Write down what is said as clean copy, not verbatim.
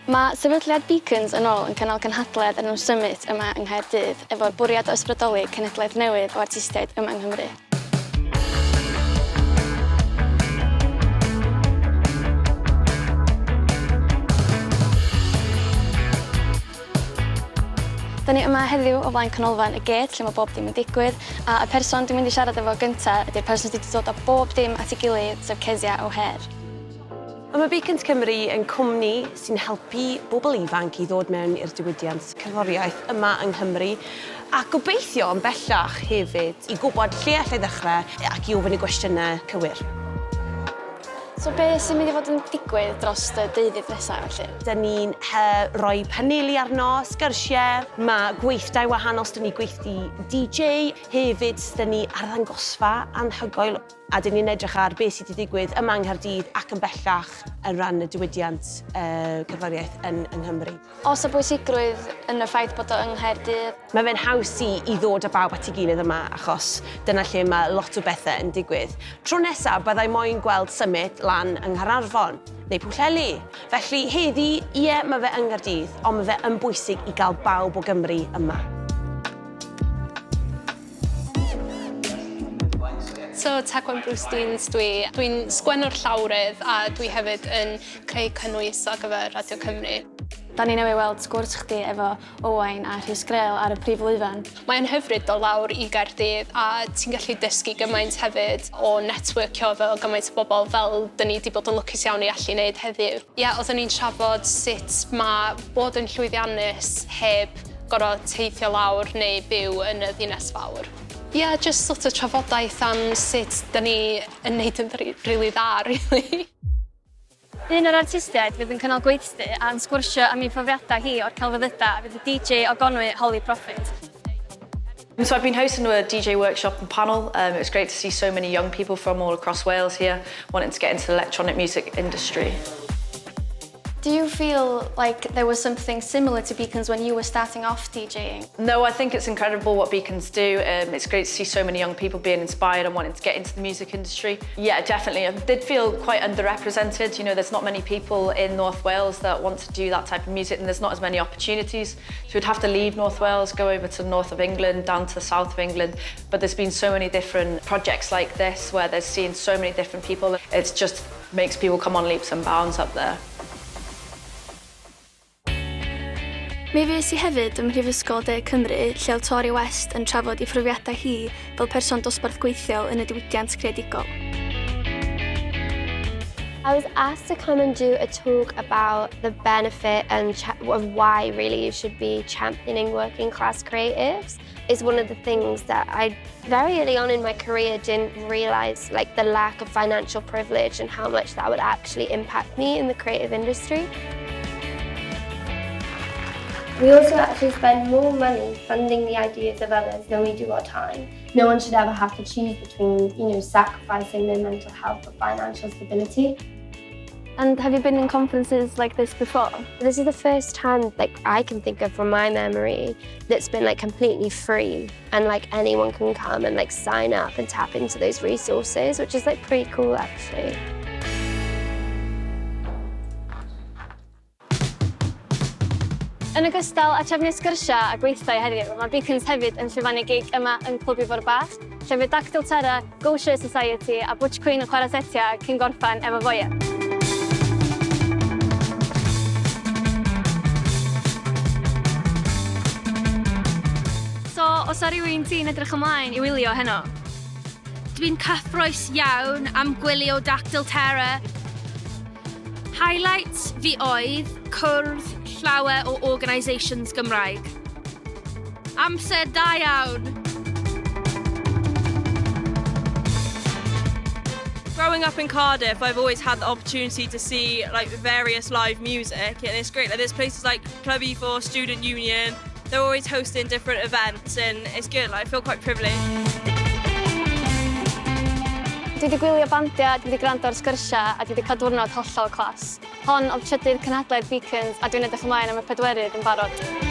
Mae Sefydliad Beacons yn ôl yn cynnal cynhadledd yn Summit yma yng Nghaerdydd efo'r bwriad o ysbrydoli cenhedlaeth newydd o artistiaid yma yng Nghymru. Da ni yma heddiw o flaen canolfan y Gate lle mae bob dim yn digwydd a y person dwi'n mynd i siarad efo gynta ydy'r person sydd wedi dod â bob dim at ei gilydd sef Kezia O'Hare. Wel ma' Beacons Cymru yn cwmni sy'n helpu bobl ifanc i ddod mewn i'r diwydiant cerddoriaeth yma yng Nghymru a gobeithio yn bellach hefyd i gwybod lle allai ddechrau ac i ofyn y gwestiynau cywir. So be sy'n mynd i fod yn digwydd dros y deuddydd nesaf felly? Dyn ni'n rhoi paneli arno, sgyrsiau, mae gweithdai wahanol, s'da ni gweithdy DJ, hefyd s'da ni arddangosfa anhygoel. A dyn ni'n edrych ar beth sydd wedi digwydd yma yng Nghaerdydd ac yn bellach yn rhan y diwydiant uh, cerddoriaeth yn, yng Nghymru. Oes 'na bwysigrwydd yn y ffaith bod o yng Nghaerdydd? Mae fe'n haws i, i ddod â bawb at ei gilydd yma achos dyna lle mae lot o bethau yn digwydd. Tro nesaf byddai moyn gweld symud lan yng Nghaernarfon neu Pwllheli. Felly heddi, ie, mae fe yng Nghaerdydd, ond mae fe yn bwysig i gael bawb o Gymru yma. So Tegwen Bruce Deans dwi. Dwi'n sgwennwr llawrydd a dwi hefyd yn creu cynnwys ar gyfer Radio Cymru. Da ni newydd weld sgwrs chdi efo Owain a Rhys Grêl ar y prif lwyfan. Mae'n hyfryd dod lawr i Gaerdydd a ti'n gallu dysgu gymaint hefyd o networkio efo gymaint o bobl fel 'dyn ni 'di bod yn lwcus iawn i allu neud heddiw. Ie, oedden ni'n trafod sut ma' bod yn llwyddiannus heb gorfod teithio lawr neu byw yn y ddinas fawr. Ie, jyst sort of trafodaeth am sut 'dan ni yn neud yn rili dda rili. Un o'r artistiaid fydd yn cynnal gweithdy a'n sgwrsio am ei phrofiadau hi o'r celfyddydau fydd y DJ o Gonwy, Holly Profit. So I've been hosting a DJ workshop and panel. Um, it was great to see so many young people from all across Wales here wanting to get into the electronic music industry. Do you feel like there was something similar to Beacons when you were starting off DJing? No, I think it's incredible what Beacons do. Um, it's great to see so many young people being inspired and wanting to get into the music industry. Yeah, definitely. I did feel quite underrepresented. You know, there's not many people in North Wales that want to do that type of music and there's not as many opportunities. So we'd have to leave North Wales, go over to the north of England, down to the south of England. But there's been so many different projects like this where there's seen so many different people. It's just makes people come on leaps and bounds up there. Mi fues i hefyd ym Mhrifysgol De Cymru lle oedd Tori West yn trafod ei phrofiadau hi fel person dosbarth gweithiol yn y diwydiant creadigol. I was asked to come and do a talk about the benefit and of why really you should be championing working class creatives. Is one of the things that I very early on in my career didn't realise like the lack of financial privilege and how much that would actually impact me in the creative industry. We also actually spend more money funding the ideas of others than we do our time. No one should ever have to choose between, you know, sacrificing their mental health for financial stability. And have you been in conferences like this before? This is the first time like I can think of from my memory that's been like completely free and like anyone can come and like sign up and tap into those resources, which is like pretty cool actually. Yn ogystal â trefnu sgyrsiau a gweithdai heddiw, mae Beacons hefyd yn llwyfannu gig yma yng Nghlwb Ifor Bach, lle fydd Dactyl Terror, Go Share Society a Butch Queen yn chwarae setiau cyn gorffen efo Voya. So, oes 'na rywun ti'n edrych ymlaen i wylio heno? Dwi'n cyffrous iawn am gwylio Dactyl Terror. Highlights fi oedd cwrdd llawer o organisations Gymraeg. Amser da iawn! Growing up in Cardiff, I've always had the opportunity to see like various live music, and it's great. Like there's places like Club E4, Student Union. They're always hosting different events, and it's good. Like, I feel quite privileged. Dwi wedi gwylio bandiau, dwi wedi gwrando ar sgyrsiau a dwi wedi cael diwrnod hollol class. Hon oedd trydydd cynhadledd Beacons a dwi'n edrych ymlaen am y pedwerydd yn barod.